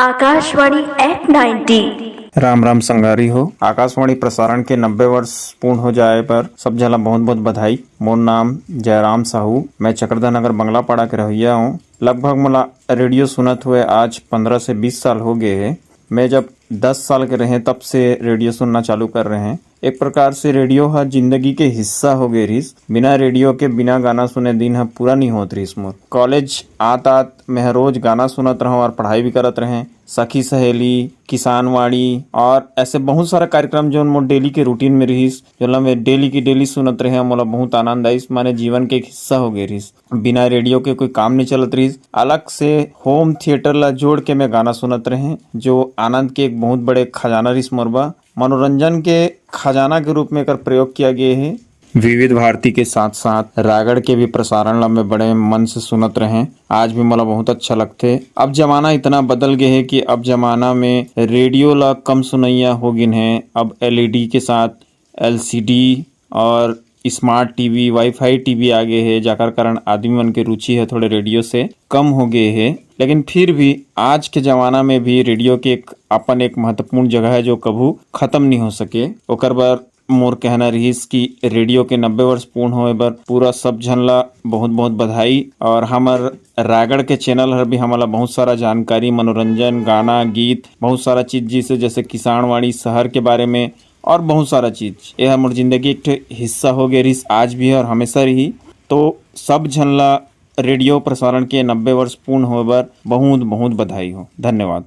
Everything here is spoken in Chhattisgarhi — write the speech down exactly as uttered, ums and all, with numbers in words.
Akashvani eight ninety. राम राम संगारी हो। आकाशवाणी प्रसारण के नब्बे वर्ष पूर्ण हो जाए पर सब झन ला बहुत बहुत बधाई। मोर नाम जयराम साहू, मैं चक्रधर नगर बंगलापाड़ा के रहइया हूँ। लगभग मोला रेडियो सुनत हुए आज पंद्रह से बीस साल हो गए हे। मैं जब दस साल के रहें तब से रेडियो सुनना चालू कर रहे हैं। एक प्रकार से रेडियो ह जिंदगी के हिस्सा हो गए रहिस। बिना रेडियो के बिना गाना सुने दिन ह पूरा नहीं होत रहिस मोर। कॉलेज आत आत मैं ह रोज गाना सुनत रहूं और पढ़ाई भी करत रहें। सखी सहेली, किसानवाणी और ऐसे बहुत सारा कार्यक्रम जोन मोर डेली के रूटीन में रहिस, जोला मैं डेली की डेली सुनत रहें, मोला बहुत आनंद आइस, माने जीवन के एक हिस्सा हो गए रहिस। बिना रेडियो के कोई काम नहीं चलत रहिस। अलग से होम थिएटर ला जोड़ के मैं गाना सुनत रहें, जो आनंद के एक बहुत बड़े खजाना रहिस मोर बर। मनोरंजन के खजाना के रूप में एकर प्रयोग किया गया है। विविध भारती के साथ साथ रायगढ़ के भी प्रसारण ला मैं बड़े मन से सुनत रहें। आज भी मोला बहुत अच्छा लगथे। अब जमाना इतना बदल गए है कि अब जमाना में रेडियो ला कम सुनैया हो गिन है। अब एलईडी के साथ एलसीडी और स्मार्ट टीवी, वाईफाई टीवी आ गए है, जाकर कारण आदमी मन के रुचि है थोड़े रेडियो से कम हो गए है। लेकिन फिर भी आज के जमाना में भी रेडियो के एक अपन एक महत्वपूर्ण जगह है जो कभू खत्म नहीं हो सके। ओकर बर मोर कहना रहिस कि रेडियो के नब्बे वर्ष पूर्ण होए बर पूरा सब झन ला बहुत बहुत बधाई। और हमर रायगढ़ के चैनल हर भी हमला बहुत सारा जानकारी, मनोरंजन, गाना, गीत, बहुत सारा चीज, जिसे जैसे किसानवाणी, शहर के बारे में और बहुत सारा चीज। ये हमर जिंदगी एक ठे हिस्सा हो गए रहिस, आज भी है और हमेशा रही। तो सब झन ला रेडियो प्रसारण के नब्बे वर्ष पूर्ण होए बर बहुत बहुत बधाई हो। धन्यवाद।